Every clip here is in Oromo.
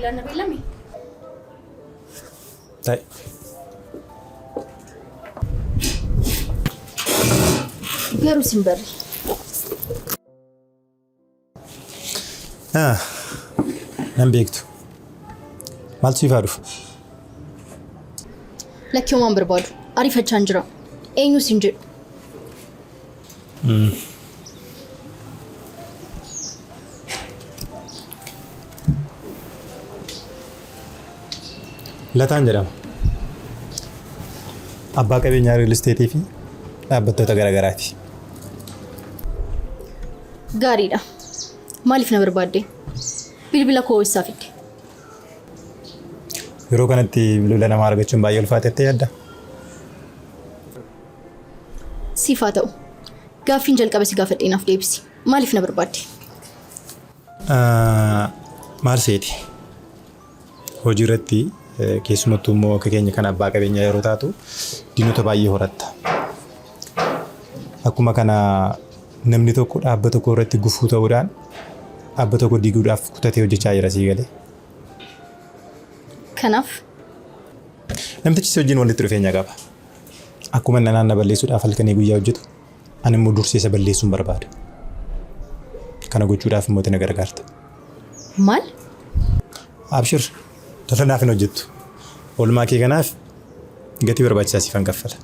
Bilbilaan na beellami? Ta'i. Garuu sin barre. Ah, Nan beektu. Maaltu siif haa dhufu? Lakki homaan barbaadu. Ariifachaan jira. Eenyu sin jedhu. Lataan jedhama. Abbaa qabeenyaa riil isteetii fi dhaabbattoota garaagaraati. Gaariidha. Maaliif na barbaadde? Bilbila koo eessaa fidde? Yeroo kanatti bilbila namaa argachuun baay'ee ulfaatettee yaadda? Siif haa ta'u. Gaaffiin jalqaba si gaafadhe naaf deebisi. Maaliif na barbaadde? Maal seeti? Hojii irratti keessumattuu immoo akka keenya kan abbaa qabeenyaa yeroo taatu diinota baay'ee horatta. Akkuma kana namni tokko dhaabbata tokko irratti gufuu ta'uudhaan dhaabbata tokko diiguudhaaf kutatee hojjechaa jira sii galee. Kanaaf Namtichi si wajjin walitti dhufeenya qaba. Akkuma inni anaan na balleessuudhaaf halkanii guyyaa hojjetu, ani immoo dursee isa balleessuun barbaada. Kana gochuudhaaf immoo ati na gargaarta. Maal? Abshir, tola naaf hin hojjettu. Oolmaa kee kanaaf gatii barbaachisaa siifan kaffala.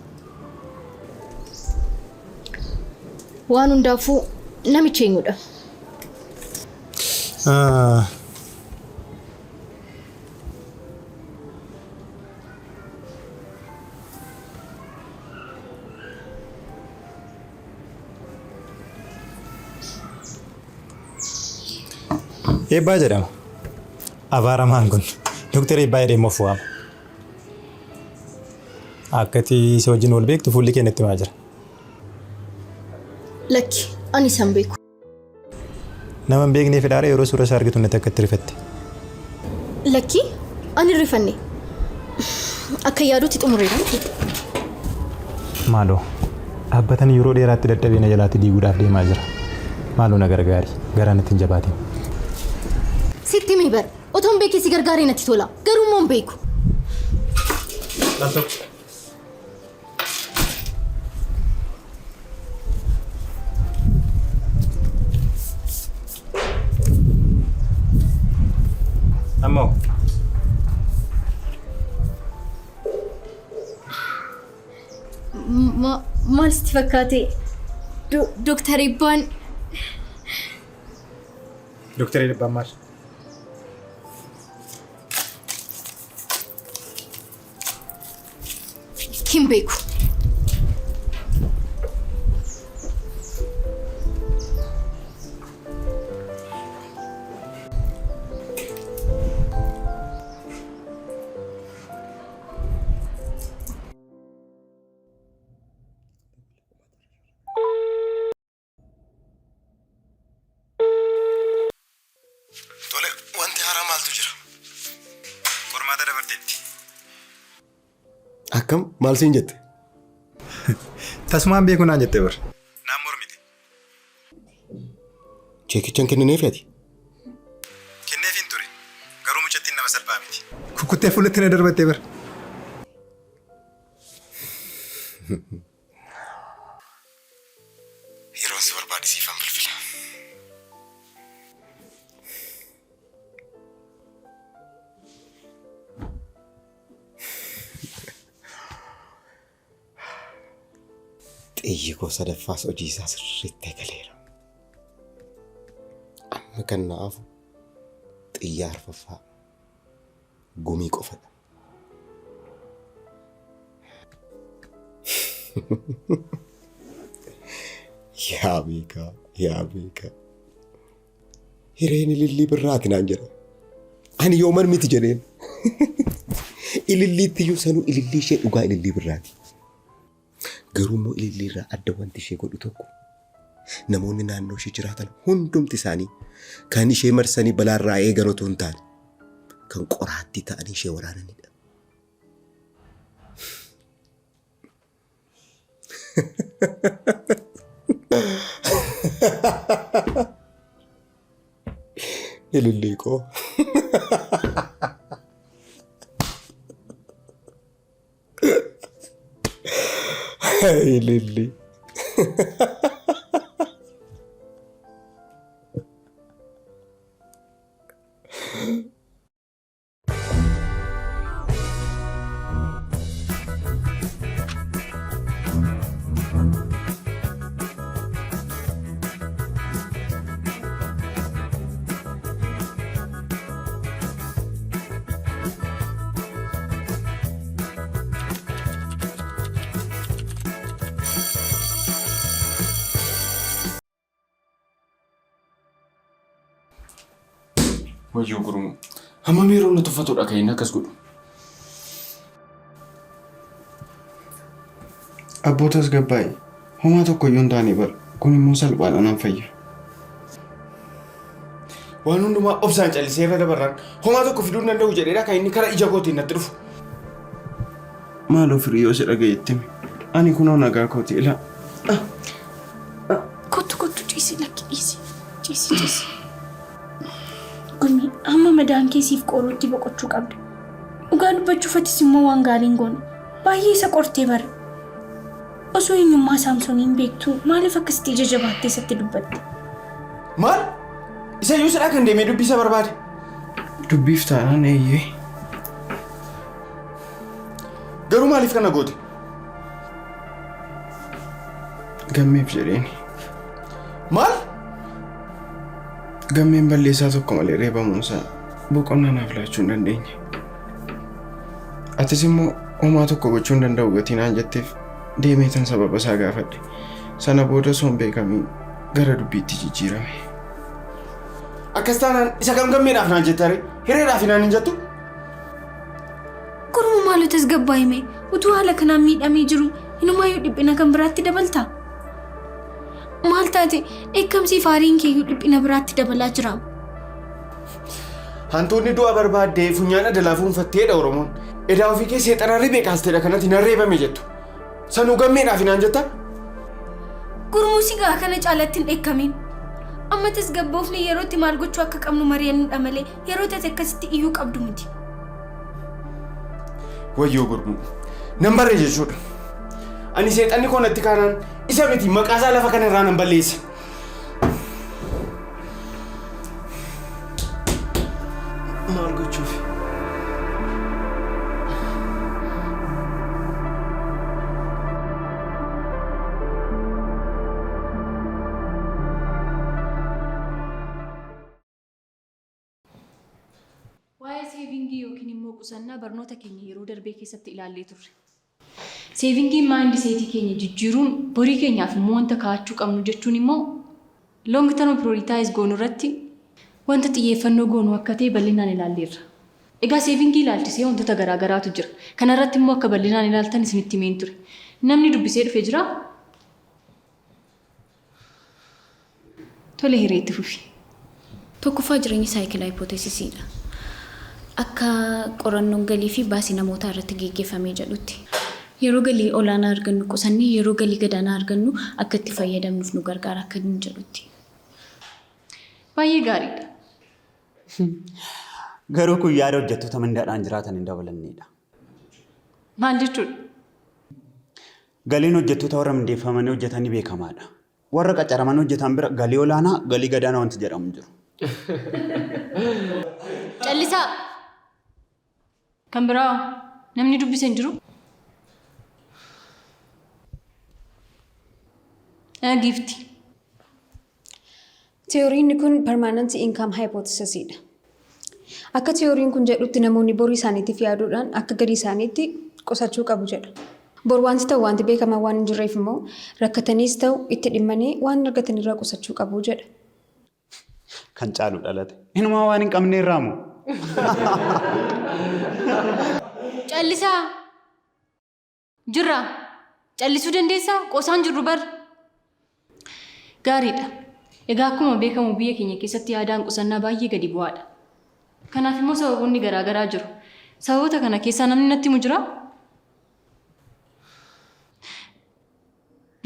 Waan hundaafuu namichi eenyudha? Ah, Eebbaa jedhama. Abaaramaan kun Dooktar Eebbaa jedhee immoo of waama. Akkati isa wajjin wal beektu fuulli kee natti himaa jira. Lakki, ani isa hin beeku. Nama hin beeknee fedhaara yeroo suura isaa argitu natti akka itti rifatte. Lakki, ani hin rifanne. Akka yaadutti xumureera miti. Maaloo, dhaabbatan yeroo dheeraatti dadhabee na jalaatti diiguudhaaf deemaa jira. Maaloo na gargaari, garaa natti hin jabaatin. Sitti hime bar, otoon beekee si gargaaree natti tola. Garuu immoo hin beeku. Al tokko. Ammoo. Maal sitti fakkaate? Dooktar Eebbaan Dooktar Eebbaan maal? Hin beeku. Tole, wanti haaraa maaltu jira? Qormaata dabarteetti. Akkam maal siin jette? Tasumaan beeku naan jette bar. Naan mormite. Cheekichan kennineefi ati? Kenneefiin ture. Garuu mucattiin nama salphaa miti. Kukkuttee fuulatti na darbattee bar. Yeroon si barbaade siifan bilbila. Xiyyi koo sadaffaas hojii isaa sirriitti eegaleera. Amma kan na hafu xiyya arfaffaa gumii qofadha. Yaa beekaa, yaa beekaa. Hireen ilillii birraati naan jedha. Ani yooman miti jedheen. Ililliitti iyyuu sanuu ilillii ishee dhugaa ilillii birraati. Garuu immoo ilillii irraa adda wanti ishee godhu tokko namoonni naannoo ishee jiraatan hundumti isaanii kan ishee marsanii balaarraa eegan otoo hin taane kan qoraattii ta'anii ishee waraananidha. Ilillii koo. Ililli. Wayyoo Gurmuu. Hammam yeroo na tuffatudha kan inni akkas godhu. Abboo tasgabbaa'i. Homaa tokko iyyuu hin taane bar. Kun immoo salphaadha nan fayya. Waan hundumaa obsaan callisee irra dabarraan homaa tokko fiduu hin danda'u jedheedha kan inni kara ija kootiin natti dhufu. Maaloo firii yoo si dhaga'e itti himi. Ani kunoo nagaa kooti ilaa. Kottu kottu ciisi lakki dhiisi. Ciisi ciisi. Gurmii hamma madaan kee siif qoruutti boqochuu qabda. Dhugaa dubbachuuf atis immoo waan gaarii hin goone. Baay'ee isa qortee bara. Osoo eenyummaa Saamsooniin beektuu maaliif akkasitti ija jabaattee isatti dubbatte? Maal? Isa iyyuu sidhaa kan deemee dubbii isa barbaade. Dubbiif taanaan eeyyee. Garuu maaliif kana goote? Gammeef jedheeni. Maal? Gammeen balleessaa tokko malee reebamuunsaa boqonnaa naaf laachuu hin dandeenye. Atis immoo homaa tokko gochuu hin danda'u gatii naan jetteef deemeetan sababa isaa gaafadhe. Sana booda osoo hin beekamiin gara dubbiitti jijjiirame. Akkas taanaan isa kam gammeedhaaf naan jetta ree? Hireedhaaf naan hin jettu? Gurmuu maaloo tasgabbaa'i mee? Utuu haala kanaan miidhamee jiru inumaayyuu dhiphina kan biraatti dabaltaa? Maal taate dheekkamsii fi aariin keeyyuu dhiphina biraatti dabalaa jira. Hantuunni du'a barbaaddee funyaan adalaa fuunfatteedha Oromoon. Edaa ofii kee seexana ribee kaasteedha kanatti nan reebame jettu. Sanuu gammeedhaaf naan jetta? Gurmuu si ga'a kana caalatti hin dheekkamiin. Amma tasgabboofne yerootti maal gochuu akka qabnu mari'annudha malee yeroo tate akkasitti iyyuu qabdu miti. Wayyoo Gurmuu. Nan barre jechuudha. Ani seexanni koo natti kaanaan isa miti maqaa isaa lafa kana irraa nan balleessa. Maal gochuufi? Waa'ee seevingii yookiin immoo qusannaa barnoota keenya yeroo darbee keessatti ilaallee turre. Seevingiin maayindiseetii keenya jijjiiruun borii keenyaaf immoo wanta kaa'achuu qabnu jechuun immoo long term prioritize goonu irratti wanta xiyyeeffannoo goonu akka ta'e bal'inaan ilaalleerra. Egaa seevingii ilaalchisee wantoota garaa garaatu jira. Kana irratti immoo akka bal'inaan ilaaltan isinitti himeen ture. Namni dubbisee dhufe jiraa? Tole Hiree itti fufi. Tokkoffaa jireenya saayikil haayipooteesisiidha. Akka qorannoon galii fi baasii namootaa irratti geggeeffamee jedhutti. Yeroo galii olaanaa argannu qusannee yeroo galii gadaanaa argannu akka itti fayyadamnuuf nu gargaara akka inni jedhutti. Baay'ee gaariidha. Garuu kun yaada hojjettoota mindaadhaan jiraatan hin dabalanneedha. Maal jechuudha? Galiin hojjettoota warra mindeeffamanii hojjetanii beekamaadha. Warra qacaramanii hojjetan bira galii olaanaa, galii gadaanaa wanti jedhamu hin jiru. Callisaa! Kan biraa hoo? Namni dubbise hin jiru? Giifti. Tiyooriin kun permanent income hypothesis dha. Akka tiyooriin kun jedhutti namoonni borii isaaniitiif yaaduudhaan akka galii isaaniitti qusachuu qabu jedha. Bor wanti ta'u wanti beekamaa waan hin jirreef immoo rakkataniis ta'u itti dhimmanii waan argatan irraa qusachuu qabu jedha. Kan caalu dhalate. Inumaa waan hin qabne irraa moo? Callisaa! Jirra! Callisuu dandeessaa? Qoosaan jirru bar! Gaariidha. Egaa akkuma beekamu biyya keenya keessatti aadaan qusannaa baay'ee gadi bu'aadha. Kanaaf immoo sababoonni garaa garaa jiru. Sababoota kana keessaa namni natti himu jiraa?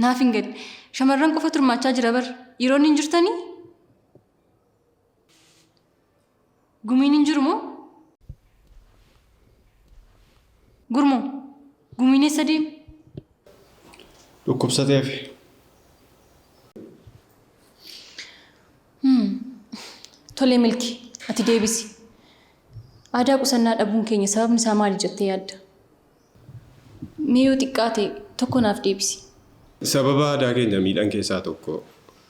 Naaf hin galle. Shamarran qofatu hirmaachaa jira bar. Dhiironni hin jirtanii? Gumiin hin jiru moo? Gurmuu, gumiin eessa deeme? Dhukkubsatee hafe. Tole Milki, ati deebisi. Aadaa qusannaa dhabuun keenya sababni isaa maali jettee yaadda? Mee yoo xiqqaate tokko naaf deebisi. Sababa aadaa keenya miidhan keessaa tokko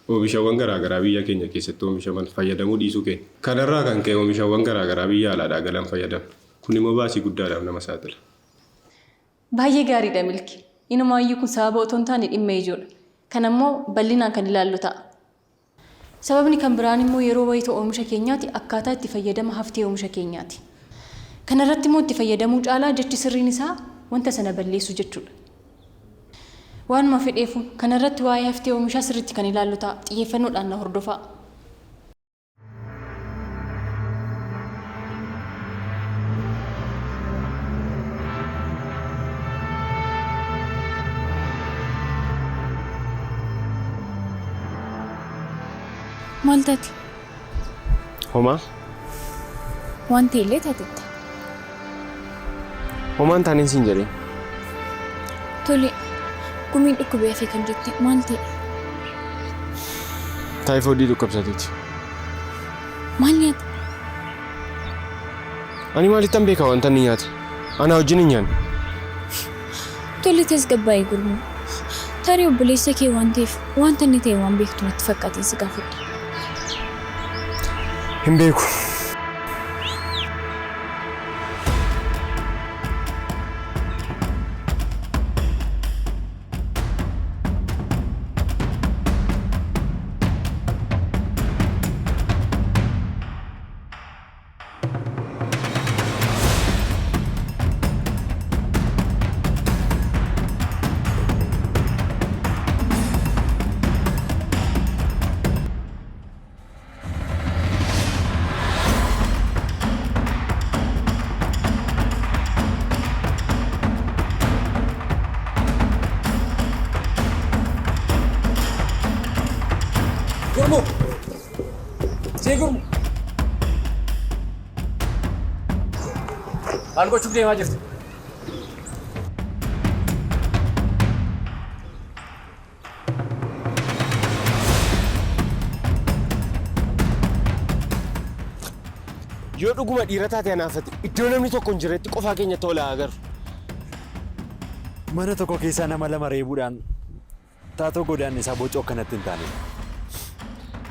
oomishawwan garaagaraa biyya keenya keessatti oomishaman fayyadamuu dhiisuu keenya. Kanarraa kan ka'e oomishawwan garaagaraa biyya alaadhaa galan fayyadamna. Kun immoo baasii guddaadhaaf nama saaxila. Baay'ee gaariidha Milki. Inumaayyuu kun sababa otoo hin taane dhimma ijoodha. Kana immoo bal'inaan kan ilaallu ta'a. Sababni kan biraan immoo yeroo wayita oomisha keenyaati akkaataa itti fayyadama haftee oomisha keenyaati. Kana irratti immoo itti fayyadamuu caalaa jechi sirriin isaa wanta sana balleessuu jechuudha. Waanuma fedheefuu kana irratti waa'ee haftee oomishaa sirriitti kan ilaallu ta'a. Xiyyeeffannoodhaan na hordofaa. Maal taate? Homaa? Waan ta'e illee taatetta. Homaa hin taaneen siin jedhee. Tole, gumiin dhukkubee hafe kan jette maal ta'e? Taayifoodii dhukkubsateeti. Maal nyaata? Ani maalittan beeka wanta inni nyaate? Anaa wajjin hin nyaanne. Tole tasgabbaa'ii gurmuu. Tarii obboleessa kee waan ta'eef wanta inni ta'e waan beektu natti fakkaateen si gaafadhe. Hin beeku. Gurmuu! See Gurmuu! Maal gochuuf deemaa jirtu? Yoo dhuguma dhiira taate anaaf ati iddoo namni tokko hin jirretti qofaa keenya tola haa agarru. Mana tokko keessaa nama lama reebuudhaan taatoo godaannisaa bocuu akka natti hin taane.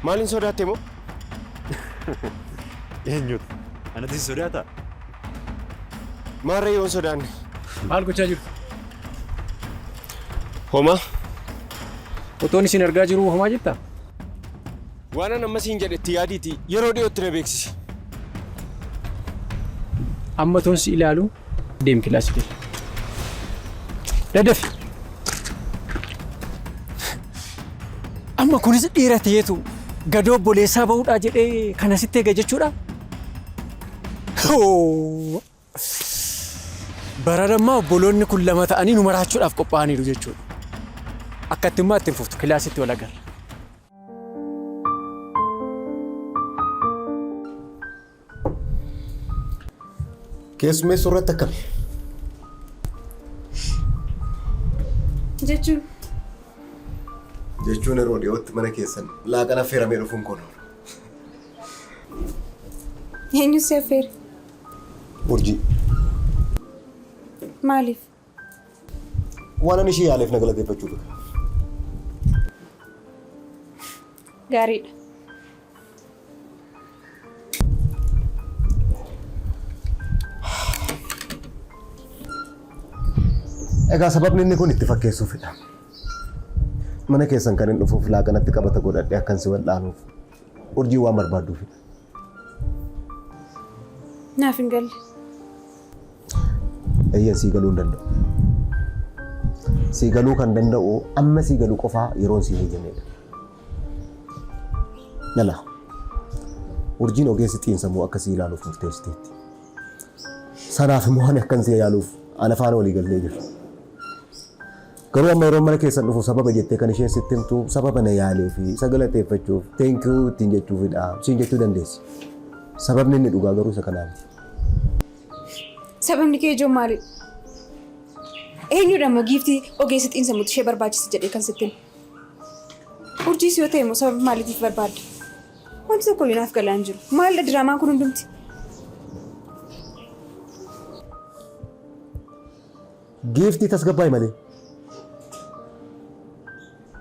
Maaliin sodaatte moo? Eenyutu? Anatu si sodaataa? Maarree yoon sodaanne? Maal gochaa jirtu? Homaa. Otoon isin argaa jiruu homaa jettaa? Waanan amma siin jedhe itti yaadiitii yeroo dhiyootti na beeksisi. Amma otoon si ilaaluu deemi kilaasii kee. Daddafi! Amma kunis dhiira ta'eetu gadoo obboleessaa ba'uudhaa jedhee kana sitti eega jechuudha. Hoo! Bara ammaa obboloonni kun lama ta'anii nu maraachuudhaaf qophaa'aniiru jechuudha. Akkatti immoo itti hin fuftu kilaasitti wal agarra. Keessummeessuu irratti akkami? Jechuun? Jechuun yeroo dhiyootti mana keessan laaqana affeeramee dhufuun kun oolu. Eenyu si affeere? Urjii. Maaliif? Waan ani ishee yaaleef na galateeffachuuf. Gaariidha. Egaa sababni inni kun itti fakkeessuufidha. Mana keessan kan hin dhufuuf laaqanatti qabata godhadhee akkan si wal'aanuuf urjii waan barbaadduufidha. Naaf hin galle. Eeyyan sii galuu hin danda'u. Sii galuu kan danda'u amma sii galuu qofaa yeroon sii heeyyamedha. Lala. Urjiin ogeessi xiinsammuu akka sii ilaaluuf murteessiteetti. Sanaaf immoo ani akkan si yaaluuf ana faana walii galtee jirra. Garuu amma yeroo mana keessan dhufu sababa jettee kan isheen sitti himtu sababa na yaalee fi isa galateeffachuuf thank you ittiin jechuufidha siin jechuu dandeessi. Sababni inni dhugaa garuu isa kanaa miti. Sababni kee ijoo maalidha? Eenyudha immoo giiftii ogeessa xiinsammuutu ishee barbaachisa jedhee kan sitti hime? Urjiis yoo ta'e immoo sababa maaliitiif barbaadda? Wanti tokko iyyuu naaf galaa hin jiru. Maalidha diraamaan kun hundumti? Giiftii tasgabbaa'i malee.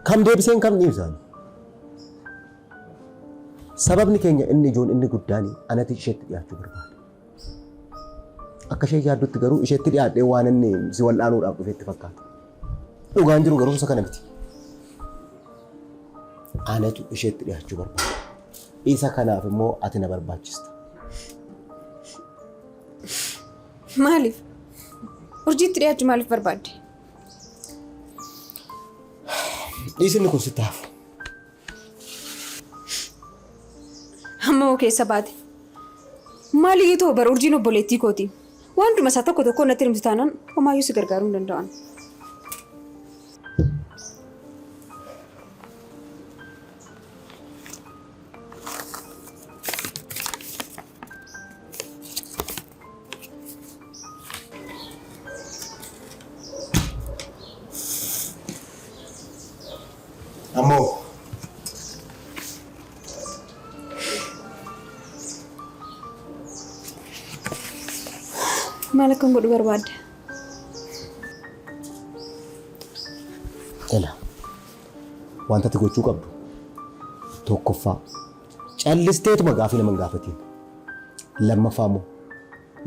Kam deebiseen kam dhiibsaan? Sababni keenya inni ijoon inni guddaan anatu isheetti dhiyaachuu barbaada. Akka isheen yaaddutti garuu isheetti dhiyaadhee waan inni si wal'aanuudhaaf dhufetti fakkaata. Dhugaan jiru garuu isa kana miti. Anatu isheetti dhiyaachuu barbaada. Isa kanaaf immoo ati na barbaachista. Maaliif? Urjiitti dhiyaachuu maaliif barbaadde? Dhiisinni kun sitti hafu. Amma hoo keessa baate? Maaliyyuu ta'u bara urjiin obboleettii kooti. Waantuma isaa tokko tokko natti himtu taanaan homaayyuu si gargaaruu hin danda'an. Ammoo Maal akkan godhu barbaadda? Ela wanta ati gochuu qabdu tokkoffaa callisteetuma gaafii nama hin gaafatiin. Lammaffaa immoo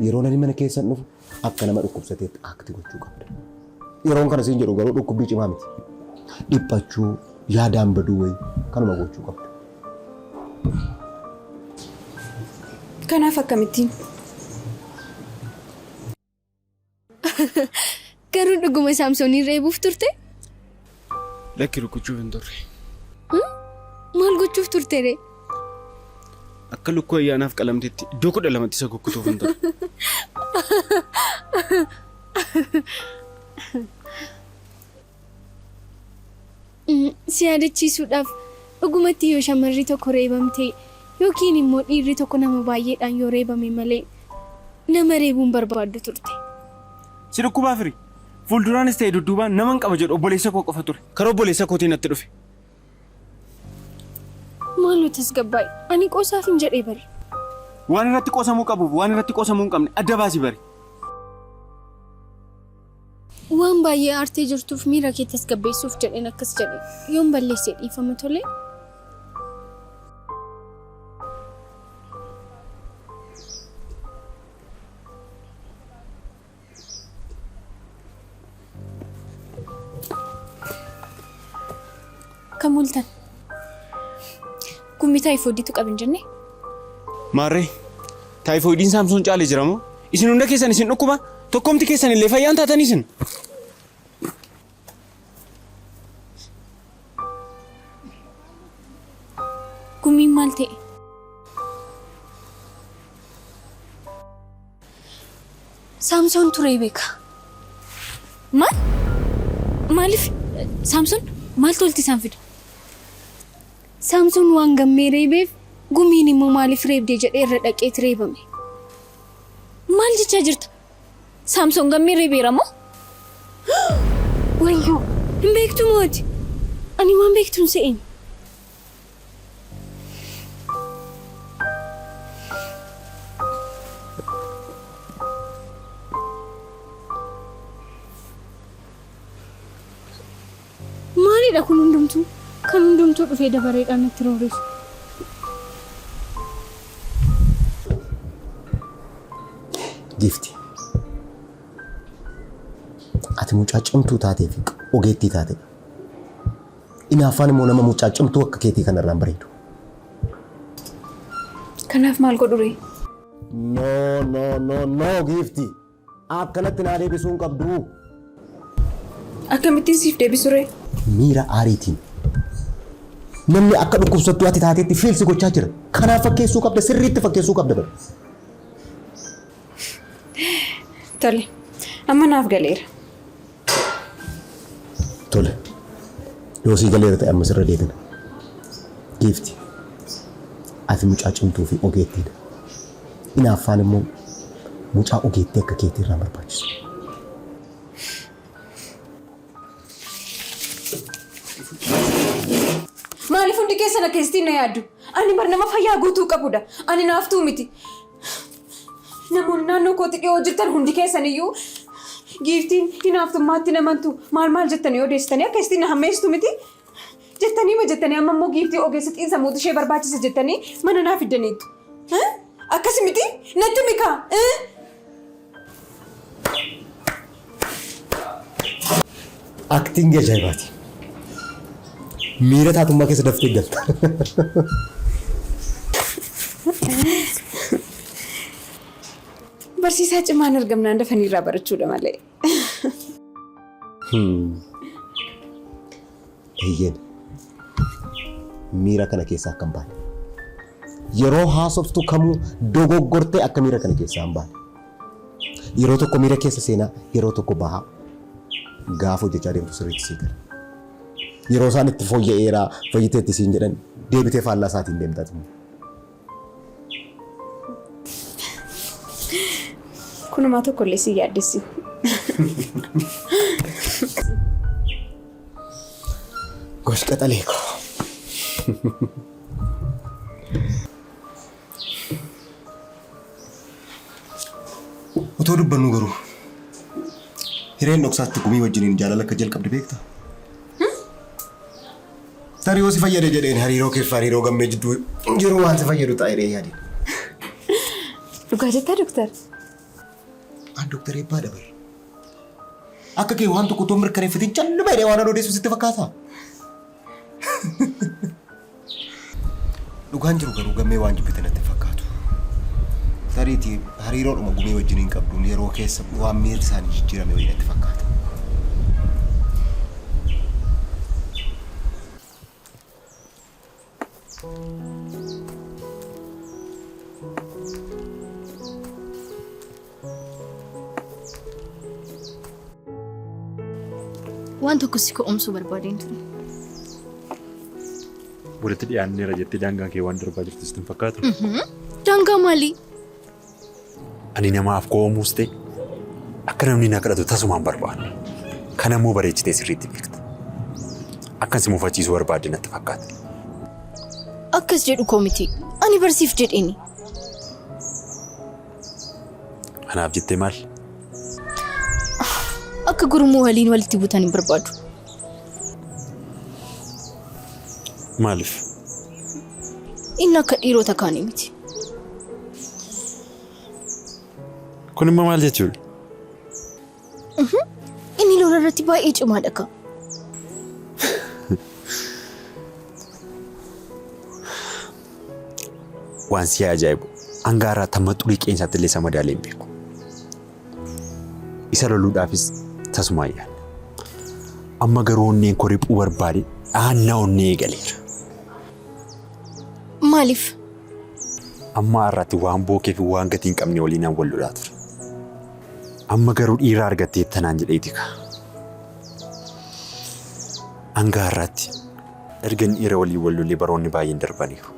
yeroo namni mana keessan dhufu akka nama dhukkubsateetti aakti gochuu qabda. Yeroon kana siin jedhu garuu dhukkubbii cimaa miti. Dhiphachuu, yaadaan baduu wayii kanuma gochuu qabda. Kanaaf akkamittiin? Garuu dhuguma Saamsooniin reebuuf turte? Lakki rukuchuuf hin turre. Maal gochuuf turte ree? Akka lukkuu ayyaanaaf qalamtetti iddoo 12tti isa kukkutuuf hin ture. Si yaadachiisuudhaaf dhugumatti yoo shamarri tokko reebamte yookiin immoo dhiirri tokko nama baay'eedhaan yoo reebame malee nama reebuu hin barbaaddu turte. Si dhukkubaa firii? Fuulduraanis ta'e dudduubaan naman qaba jedhu obboleessa koo qofa ture. Karaa obboleessa kootiin natti dhufe. Maaloo tasgabbaa'i. Ani qoosaafin jedhee bari. Waan irratti qoosamuu qabuuf waan irratti qoosamuu hin qabne adda baasi bari. Waan baay'ee aartee jirtuuf miira kee tasgabbeessuuf jedheen akkas jedhe. Yoon balleesse dhiifama tolee? Kam ooltan? Gummii taayifoodiitu qaba hin jennee? Maarree taayifoidiin Saamsoon caale jira moo? Isin hunda keessan isin dhukkuba? Tokkomti keessan illee fayyaan taatanii isin? Gummiin maal ta'e? Saamsoon turee beeka. Maal? Maaliif? Saamsoon maaltu walitti isaan fida? Saamsoon waan gammee reebeef gumiin immoo maaliif reebde jedhee irra dhaqeet reebame. Maal jechaa jirta? Saamsoon gammee reebeera moo? Wayyoo! Hin beektu moo ati? Ani waan beektu hin se'in. Maalidha kun hundumtuu? Kan hundumtuu dhufee dabareedhaan natti roorrisu. Giifti. Ati mucaa cimtuu taatee fi ogeettii taatedha. Inaaffaan immoo nama mucaa cimtuu akka keetii kanarraa hin bareedu. Kanaaf maal godhuree? No, no, no, no giifti. Akkanatti naa deebisuu hin qabdu. Akkamittiin siif deebisuree? Miira aariitiin. Namni akka dhukkubsattuu ati taateetti fiil si gochaa jira. Kanaaf fakkeessuu qabda, sirriitti fakkeessuu qabda bara. Tole. Amma naaf galeera. Tole. Yoo sii galeera ta'e ammas irra deebina. Giifti. Ati mucaa cimtuu fi ogeettiidha. Inaaffaan immoo mucaa ogeettii akka keetii irraa hin barbaachisu. Maaliif hundi keessan akkasittiin na yaaddu? Ani bar nama fayyaa guutuu qabudha. Ani naaftuu miti. Namoonni naannoo kootti dhiyoo jirtan hundi keessan iyyuu giiftiin hinaaftummaatti namantu maal maal jettanii odeessitanii akkasittiin na hammeessitu miti? Jettanii ma jettanii amma immoo giiftii ogeessa xiinsammuutu ishee barbaachisa jettanii mana naa fiddaniittu. Akkas miti? Natti himi kaa? Aktiingii ajaa'ibaati. Miira taatummaa keessa daftee galta. Barsiisaa cimaan argamnaan dafanii irraa barachuudha malee. Eeyyeen. Miira kana keessaa akka hin baane. Yeroo haasoftu kamuu dogoggortee akka miira kana keessaa hin baane. Yeroo tokko miira keessa seenaa, yeroo tokko bahaa. Gaafa hojjechaa deemtu sirriitti sii gala. Yeroo isaan itti fooyya'eera, fayyiteetti siin jedhan deebitee faallaa isaatiin deemta ati immoo. Kunumaa tokkollee si yaaddessi. Gosh qaxalee koo. Otoo dubbannuu garuu hireen dhoksaatti gumii wajjiniin jaalala akka jalqabde beektaa? Tarii yoo si fayyade jedheen hariiroo keef hariiroo gammee jidduu jiru waan si fayyadu ta'a jedhee yaadeen. Dhugaa jettaa doktar? An doktar Eebbaadha bar. Akka kee waan tokko otoo hin mirkaneeffatin calluma jedhee waan odeessu sitti fakkaataa? Dhugaan jiru garuu gammee waan jibbite natti hin fakkaatu. Tariitii hariiroodhuma gumii wajjiniin qabduun yeroo keessa waan miirri isaanii jijjiirame wayii natti fakkaata. Waan tokko si ko'omsuu barbaadeen ture. Walitti dhiyaanneera jettee daangaa kee waan darbaa jirtu sitti hin fakkaatu? Daangaa maalii? Ani namaaf ko'omuus ta'e akka namni na kadhatu tasumaan barbaadu. Kana immoo bareechitee sirriitti beekta. Akkan si mufachiisuu barbaadde natti fakkaata. Akkas jedhu koo miti. Ani barsiif jedheeni. Anaaf jettee maal? Akka gurmuu waliin walitti butan hin barbaadu. Maaliif? Inni akka dhiirota kaanii miti. Kun immoo maal jechuudha? Inni lola irratti baay'ee cimaadha kaa. Waan si ajaa'ibu hanga har'aatti hamma xurii qeensaatti illee isa madaalee hin beeku. Isa loluudhaafis tasuma hin yaadne. Amma garuu onneen koo riphuu barbaade dhahannaa onnee eegaleera. Maaliif? Amma har'aatti waan bookee fi waan gatii hin qabne waliinaan wal lolaa ture. Amma garuu dhiira argatteetta naan jedheeti kaa. Hanga har'aatti ergan dhiira waliin wal lolee baroonni baay'een darbaniiru.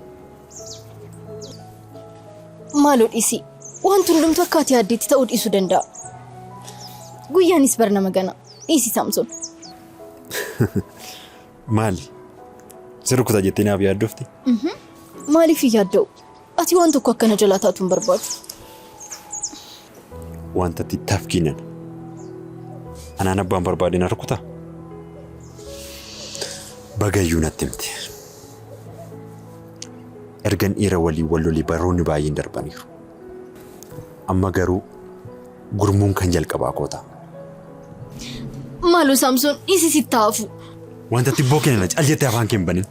Maaloo dhiisi. Wanti hundumtuu akka ati yaaddeetti ta'uu dhiisuu danda'a. Guyyaanis bar nama gana. Dhiisi Saamson. Maali? Si rukuta jettee naaf yaaddofte? Maaliif hin yaadda'u? Ati waan tokko akka na jalaa taatu hin barbaadu. Wanta itti tafkiinan. Anaan abbaan barbaade na rukutaa? Bagayyuu natti himte. Ergan dhiira waliin wal lolee baroonni baay'een darbaniiru. Amma garuu gurmuun kan jalqabaa koo ta'a. Maaloo Saamsoon dhiisi sitti haa hafu. Wanta tibboo kennana cal jettee afaan kee hin banin.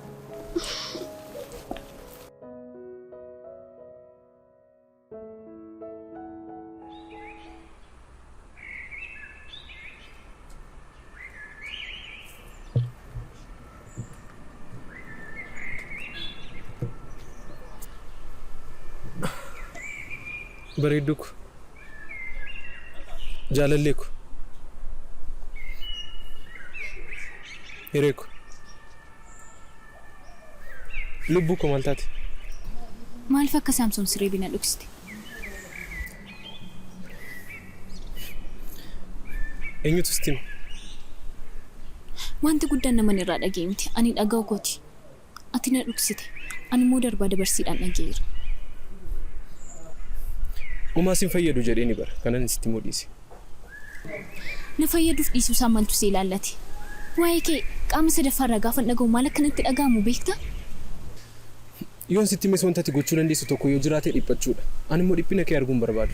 Bareedduu ko. Jaalallee ko. Hiree ko. Lubbuu ko maal taate? Maaliif akka Saamsoon siree bina dhoksite? Eenyutu sitti hime? Wanti guddaan naman irraa dhaga'e miti. Ani dhaga'uu kooti. Ati na dhoksite. Ani immoo darbaa dabarsiidhaan dhaga'eera. Homaa sin fayyadu jedheeni bara. Kanan sitti himuu dhiise. Na fayyaduuf dhiisuu isaa maaltu si ilaallate? Waa'ee kee qaama sadaffaarraa gaafan dhaga'u maal akka natti dhaga'amu beektaa? Yoon sitti himes wanta ati gochuu dandeessu tokko yoo jiraate dhiphachuudha. Ani immoo dhiphina kee arguu hin barbaadu.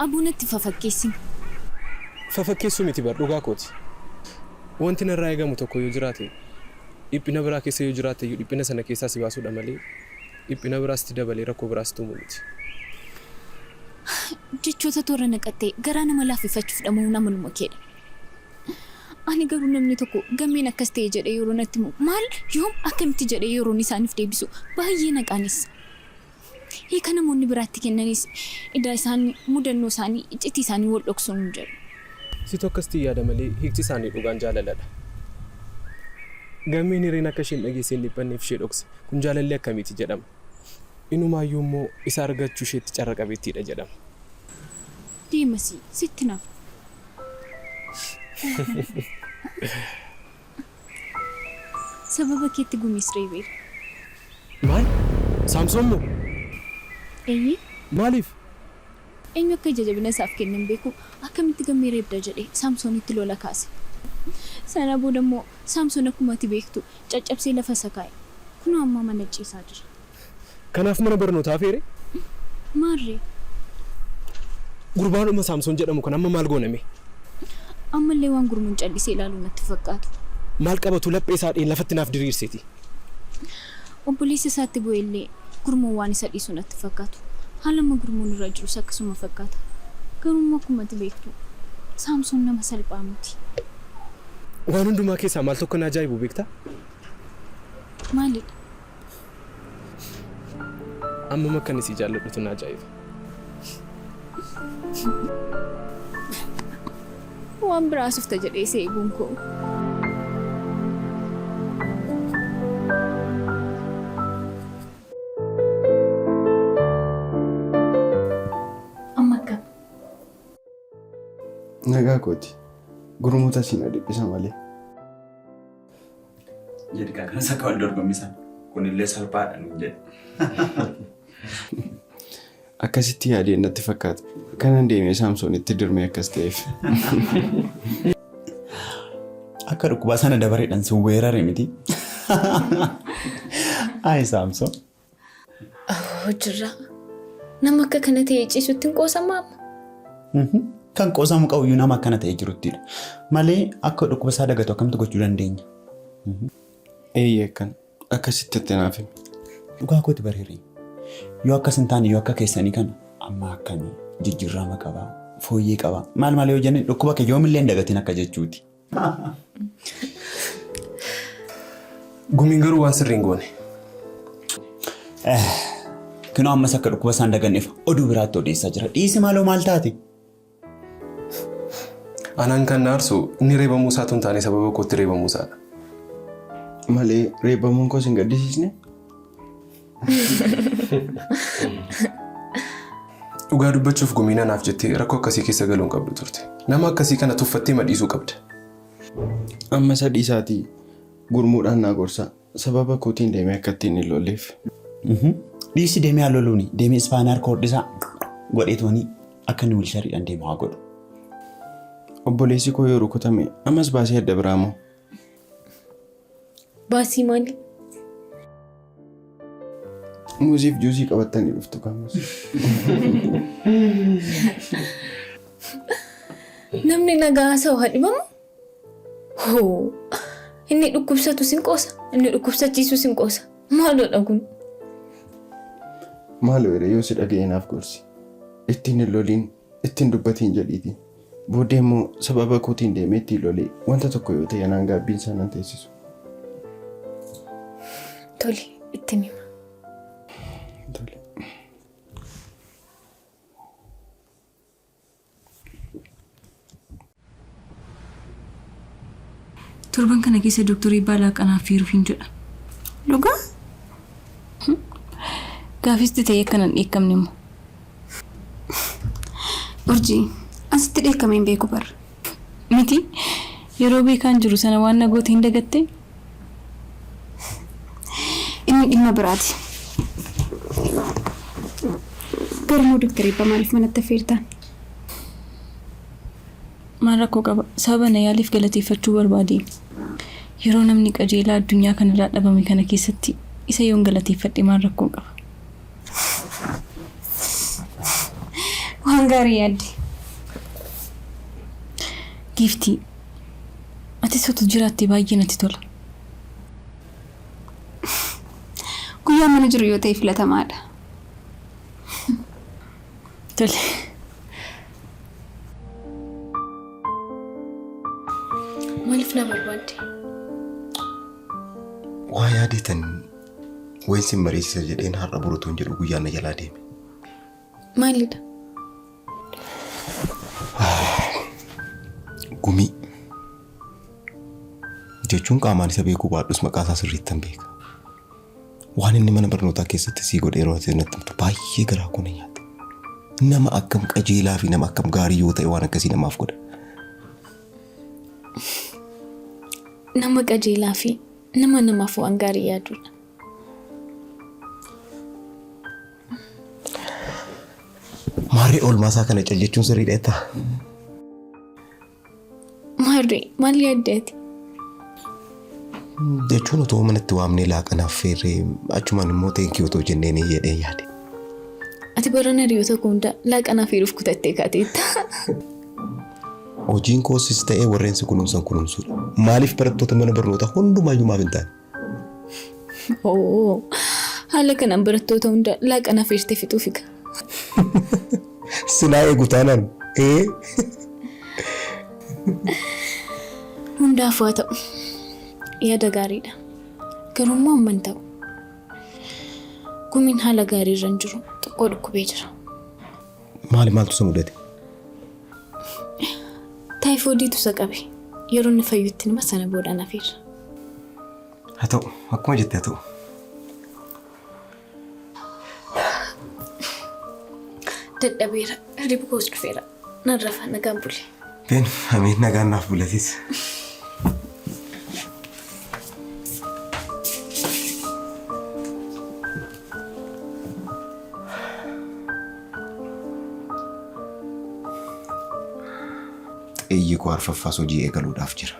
Aboo natti hin fafakkeessin. Fafakkeessuu miti bar dhugaa kooti. Wanti narraa eegamu tokko yoo jiraate dhiphina biraa keessa yoo jiraatte iyyuu dhiphina sana keessaa si baasuudha malee dhiphina biraa sitti dabalee rakkoo biraa sitti uumuu miti. Jechoota toora naqattee garaa nama laaffifachuuf dhama'uun amaluma keedha. Ani garuu namni tokko Gammeen akkas ta'e jedhee yeroo natti himu maal? Yoom? Akkamitti? jedhee yeroon isaaniif deebisu baay'ee na qaanessa. Hiika namoonni biraa itti kennanis idaa isaan mudannoo isaanii, iccitii isaanii wal dhoksu nuun jedhu. Situ akkasitti yaada malee hiikti isaanii dhugaan jaalaladha. Gammeen hireen akka isheen dhageessee hin dhiphanneef ishee dhokse. Kun jaalallee akkamiiti jedhama. Inumaayyuu immoo isa argachuu isheetti carra qabeettiidha jedhama. Deemasii, sitti hin hafu. Sababa keetti gumiis reebeera. Maal? Saamsoon moo? Eeyyee. Maaliif? Eenyu akka ija jabina isaaf kenne hin beeku, akkamitti gammee reebda jedhee Saamsoonitti lola kaase. Sana booda immoo Saamsoon akkuma ati beektu caccabsee lafa isa kaa'e. Kunoo amma mana ciisaa jira. Kanaaf mana barnootaa hafeeree? Maarree. Gurbaadhuma Saamsoon jedhamu kana amma maal goona mee? Ammallee waan Gurmuun callisee ilaalu natti hin fakkaatu. Maal qabatu laphee isaa dheen lafatti naaf diriirseeti. Obboleessa isaatti bu'ellee Gurmuun waan isa dhiisu natti hin fakkaatu. Haala amma Gurmuun irra jirus akkasuma fakkaata. Garuu immoo akkuma ati beektu Saamsoon nama salphaa miti. Waan hundumaa keessaa maaltu akka na ajaa'ibu beektaa? Maalidha? Ammam akka inni si jaalladhutu na ajaa'iba. Waan biraa haasofta jedhee si eeguun koo. Amma akkam? Nagaa kooti. Gurmuu tasii na dhiphisa malee. Jedhi kaa kanas akka wal dorgommisan. Kunillee salphaadha nuun jedhe. Akkasitti yaadeen natti fakkaata. Kanan deemee Saamsoonitti dirmee akkas ta'eef. Akka dhukkubaa sana dabareedhaan si weerare miti. Ayi Saamsoon. Hojirraa. Nama akka kana ta'e ciisutti hin qoosamaa amma? Kan qoosamu qabuyyuu nama akkana ta'e jiruttidha. Malee akka dhukkuba isaa dagatu akkamitti gochuu dandeenya? Eeyyee akkan akkasitti itti naaf himi. Dhugaa kooti bareeree. Yoo akkas hin taane yoo akka keessanii kana amma akkamii jijjiirrama qaba fooyyee qaba maal maal yoo jenne dhukkuba kee yoomillee hin dagatin akka jechuuti. Gumiin garuu waan sirrii hin goone. Kinoo ammas akka dhukkuba isaan daganneef oduu biraatti odeessaa jira. Dhiisi maaloo maal taate? Anaan kan na aarsu inni reebamuu isaatu hin taane sababa kootti reebamuu isaadha. Malee reebamuun koos hin gaddisiisne? Dhugaa dubbachuuf gumiin anaaf jettee rakkoo akkasii keessa galuu hin qabdu turte. Nama akkasii kana tuffattee ma dhiisuu qabda. Amma isa dhiisaatii gurmuudhaan naa gorsaa. Sababa kootiin deemee akka ittiin hin lolleef. Dhiisi deemee haa loluuni. Deemee ispaanaa harka hodhisaa godheetooni akka inni wiilchariidhaan deemu haa godhu. Obboleessi koo yoo rukutame ammas baasii adda biraa moo? Baasii maali? Muuziif juusii qabattanii dhuftu kaamas. Namni nagaa haasa'u haa dhibamu? Hoo! Inni dhukkubsatu sin qoosa, inni dhukkubsachiisu sin qoosa. Maaloodha kun? Maaloo eree yoo si dhaga'e naaf gorsi. Ittiin hin loliin, ittiin dubbatiin jedhiitii. Booddee immoo sababa kootiin deemee ittiin lolee wanta tokko yoo ta'e anaan gaabbiin isaa nan teessisu. Tole, ittiin hima. Tole. Torban kana keessa Doktar Eebbaa laaqana affeeruufin jedha. Dhugaa? Gaafisti ta'ee akka nan dheekkamne immoo. Urjii, an sitti dheekkamee hin beeku bar. Miti, yeroo beekaan jiru sana waan na goote hin dagattee? Kuni dhimma biraati. Garuu Dooktar Eebbaa maaliif manatti affeertan? Maal rakkoo qaba? Sababa na yaaliif galateeffachuu barbaade. Yeroo namni qajeelaa addunyaa kanarraa dhabame kana keessatti isa yoon galateeffadhe maal rakkoo qaba? Waan gaarii yaadde. Giiftii, atis otoo jiraattee baay'ee natti tola. Guyyaa mana jiru yoo ta'e filatamaadha. Tole. Maaliif na barbaadde? Waa yaadeetan wayin sin mariisisa jedheen har'a borutuun jedhu guyyaan na jalaa deeme. Maalidha? Gumii jechuun qaamaan isa beekuu baadhus maqaa isaa sirriittan beeka. Waan inni mana barnootaa keessatti sii godhe yeroo ati natti himtu baay'ee garaa koo na nyaate. Nama akkam qajeelaa fi nama akkam gaarii yoo ta'e waan akkasii namaaf godha. Nama qajeelaa fi nama namaaf waan gaarii yaadudha. Maarree oolmaa isaa kana cal jechuun sirriidha jettaa? Maarree maal yaadde ati? Jechuun otoo manatti waamnee laaqanaaf feerree achumaan immoo thank you otoo jenneen jedhee yaade. Ati barana hiriyoota koo hunda laaqanaaf feeruuf kutattee kaateetta. Hojiin koosis ta'ee warreen si kunuunsan kunuunsuudha. Maaliif barattoota mana barnootaa hundumaayyuu maaf hin taane? Oo, haala kanaan barattoota hunda laaqanaaf feertee fixuuf egaa. Silaa eegu taanaan ee. Hundaafuu haa ta'u. Yaada gaariidha. Garuu immoo amma hin ta'u. Gumiin haala gaarii irra hin jiru. Xiqqoo dhukkubee jira. Maali maaltu isa mudate? Taayifoodiitu isa qabe. Yeroo inni fayyutti nima sana boodaan hafeera. Haa ta'u akkuma jette haa ta'u. Dadhabeera. Hirribi koos dhufeera. Nan rafa nagaan buli. Ben amiin nagaan naaf bulatis. Xiyyi koo arfaffaas hojii eegaluudhaaf jira.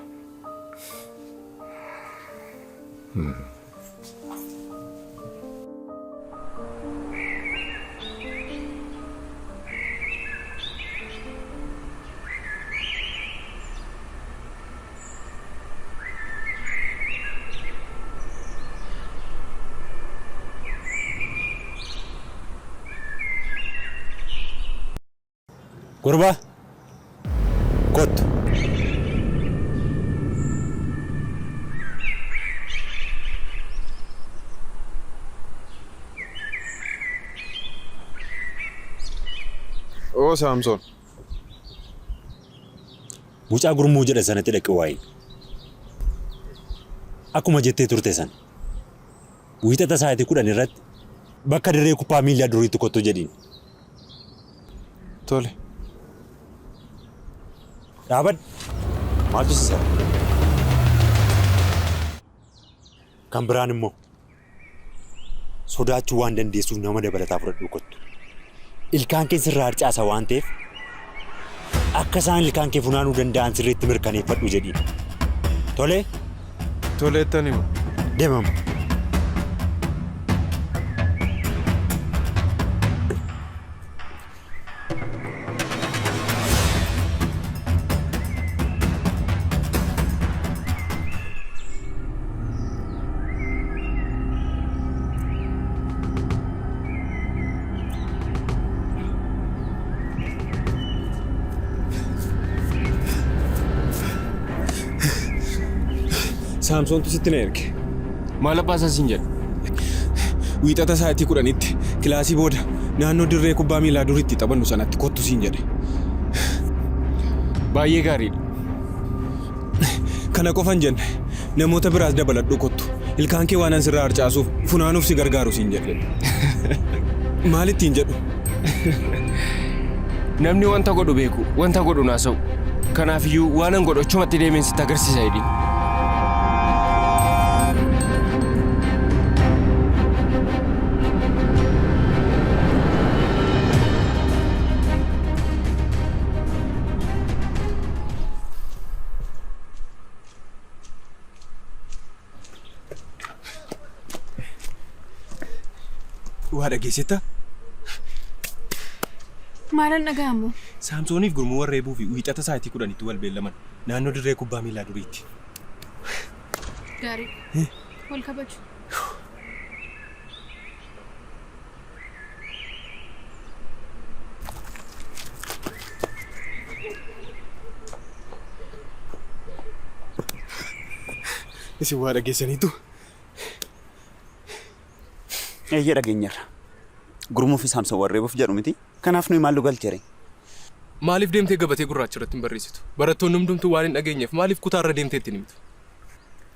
Gurbaa kottu. Oo Saamsoon. Mucaa gurmuu jedhan sanatti dhaqi waa'ee. Akkuma jettee turte sana. Wiixata sa'aatii 10 irratti bakka dirree kubbaa miillaa duriitti kottu jedhiin. Tole. Dhaabadhu. Maaltu si sara? Kan biraan immoo sodaachuu waan dandeessuuf nama dabalataa fudhadhuu kottu. Ilkaan kee sirraa harcaasa waan ta'eef akka isaan ilkaan kee funaanuu danda'an sirriitti mirkaneeffadhu jedhiin. Tolee? Toleettan hima. Deemama. Saamsoontu sitti na erge. Maal abbaa isaa siin jedhe? Wiixata sa'aatii 10tti kilaasii booda naannoo dirree kubbaa miilaa dur itti taphannu sanatti kottu siin jedhe. Baay'ee gaariidha. Kana qofa hin jenne. Namoota biraas dabaladhuu kottu. Ilkaan kee waanan sirraa harcaasuuf funaanuuf si gargaaru siin jedhe. Maal ittiin jedhu? Namni wanta godhu beeku wanta godhu hin haasa'u. Kanaafiyyuu waanan godhu achumatti deemeen sitti agarsiisa jedhiin. Waa dhageessetta? Maalan dhaga'amu? Saamsooniif gurmuu warra eebuu fi wiixata sa'aatii 10tti wal beellaman naannoo dirree kubbaa miilaa duriitti. Gaarii. Wal kabaju. Isin waa dhageessaniitu? Eeyyee dhageenyarra. Gurmuu fi Saamsoon warreebuuf jedhu miti. Kanaaf nuyi maal nu galchere? Maaliif deemtee gabatee gurraacha irratti hin barreessitu? Barattoonni hundumtuu waan hin dhageenyeef maaliif kutaa irra deemtee itti hin himtu?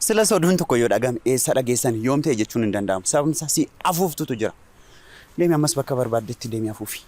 Silas oduun tokko yoo dhagahame eessa dhageessan yoom ta'e jechuun hin danda'amu. Sababni isaa si afuuftutu jira. Deemi ammas bakka barbaaddetti deemi afuufi.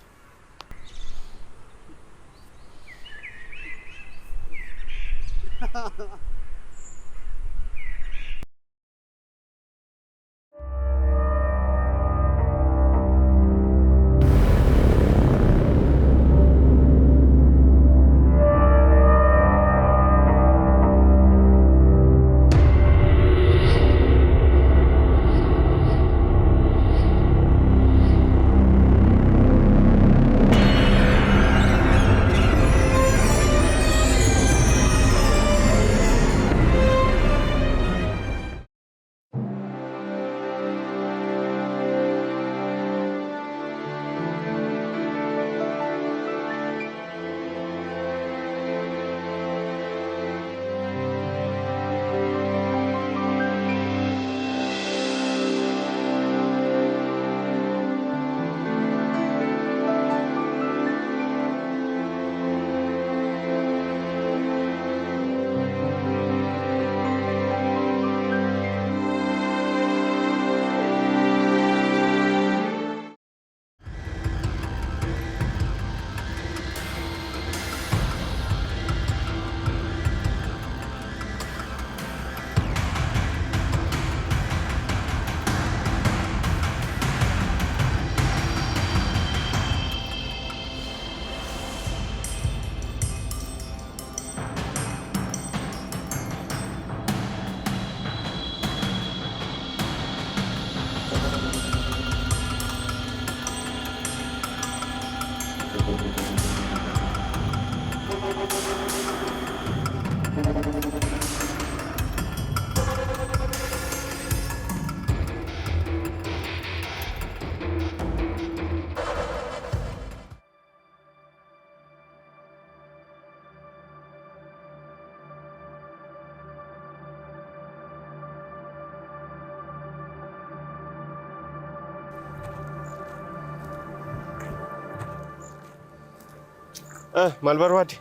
Maal barbaadde?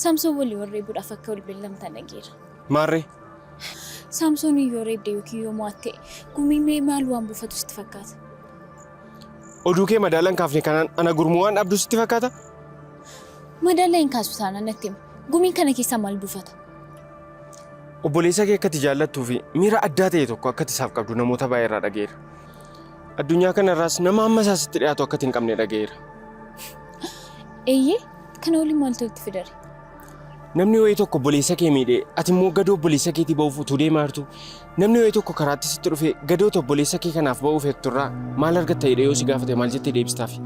Saamsoon walii wal reebuudhaaf akka wal beellamtan dhageera. Maarree? Saamsoon yoo reebde yookiin yoo mo'atte gumii mee maal waan buufatu sitti fakkaata? Oduu kee madaala hin kaafne kanaan ana gurmuu waan dhabdu sitti fakkaata? Madaala hin kaasu taanaan natti himi. Gumiin kana keessaa maal buufata? Obboleessa kee akka ati jaallattuu fi miira addaa ta'e tokko akka ati isaaf qabdu namoota baay'ee irraa dhaga'eera. Addunyaa kana irraas nama hamma isaa sitti dhiyaatu akka ati hin qabne dhaga'eera. Eeyyee, kana waliin maaltu walitti fidare? Namni wayii tokko obboleessa kee miidhee, ati immoo gadoo obboleessa keetii ba'uuf utuu deemaa jirtuu, namni wayii tokko karaatti sitti dhufee gadoota obboleessa kee kanaaf ba'uuf jettu irraa maal argatta jedhee yoo si gaafate maal jettee deebistaafi?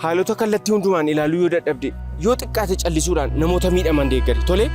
Haalota kallattii hundumaan ilaaluu yoo dadhabde, yoo xiqqaate callisuudhaan namoota miidhaman deeggari. Tolee?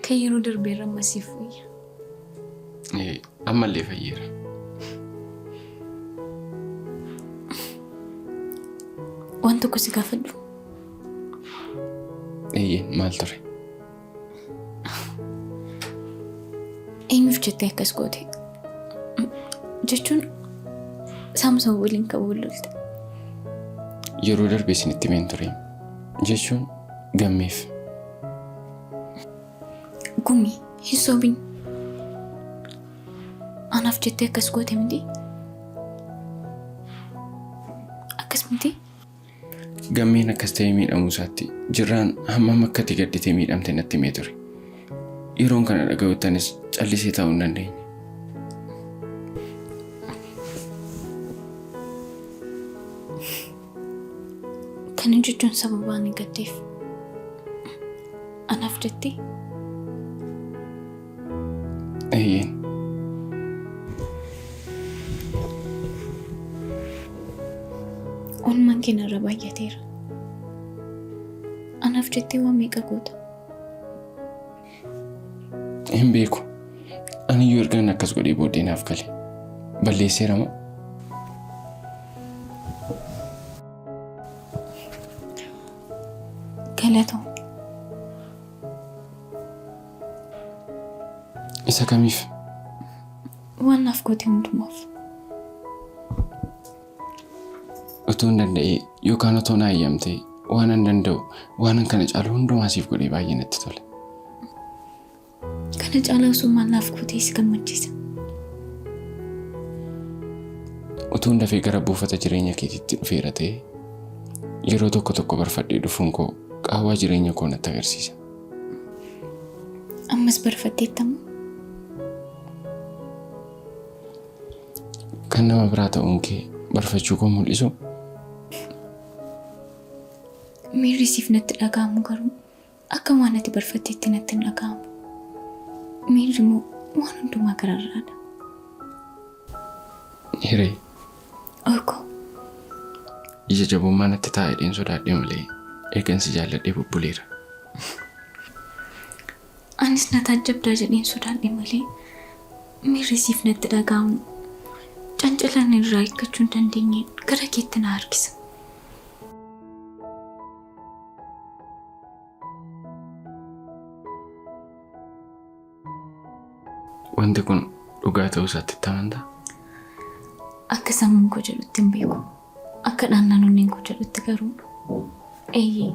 Kan yeroo darbeerra amma siif wayya. Ammallee fayyeera. Waan tokko si gaafadhu. Eeyyeen maal ture? Eenyuuf jettee akkas goote? Jechuun Saamsoon waliin kan wal lolte. Yeroo darbe isinitti himeen ture. Jechuun gammeef. Gumi hin sobin. Anaaf jettee akkas goote miti? Akkas miti? Gammeen akkas ta'ee miidhamuu isaatti jirraan hammam akka itti gadditee miidhamte natti himee ture. Yeroon kana dhaga'utti anis callisee taa'uu hin dandeenye. Kana jechuun sababa ani gaddeef. Anaaf jettee? Eeyyeen. Oolmaan kee narra baay'ateera. Anaaf jettee waan meeqa goota? Hin beeku. Ani iyyuu ergan akkas godhee booddee naaf gale. Balleesseera moo? Galatoo. Isa kamiif? Waan naaf goote hundumaaf. Utuun danda'ee yookaan otoo naa eeyyamtee waanan danda'u waanan kana caalu hundumaa siif godhee baay'ee natti tola. Kana caalaa osoo maal naaf gootee si gammachiisa? Utuun dafee gara buufata jireenya keetiitti dhufeera ta'ee yeroo tokko tokko barfadhee dhufuun koo qaawwaa jireenya koo natti agarsiisa. Ammas barfatteetta moo? Kan nama biraa ta'uun kee barfachuu koo mul'isu? Miirri siif natti dhaga'amu garuu akka waan ati barfatteetti natti hin dhaga'amu. Miirri immoo waan hundumaa gararraadha. Hiree. Ookoo. Ija jabummaa natti ta'a jedheen sodaadhe malee ergan si jaalladhee bubbuleera. Anis na taajjabdaa jedheen sodaadhe malee miirri siif natti dhaga'amu cancala ani irraa hiikkachuu hin dandeenyeen gara keetti na harkisa. Wanti kun dhugaa ta'uu isaatti itti amantaa? Akka sammuun koo jedhutti hin beeku. Akka dhaannaan onneen koo jedhutti garuu eeyyee.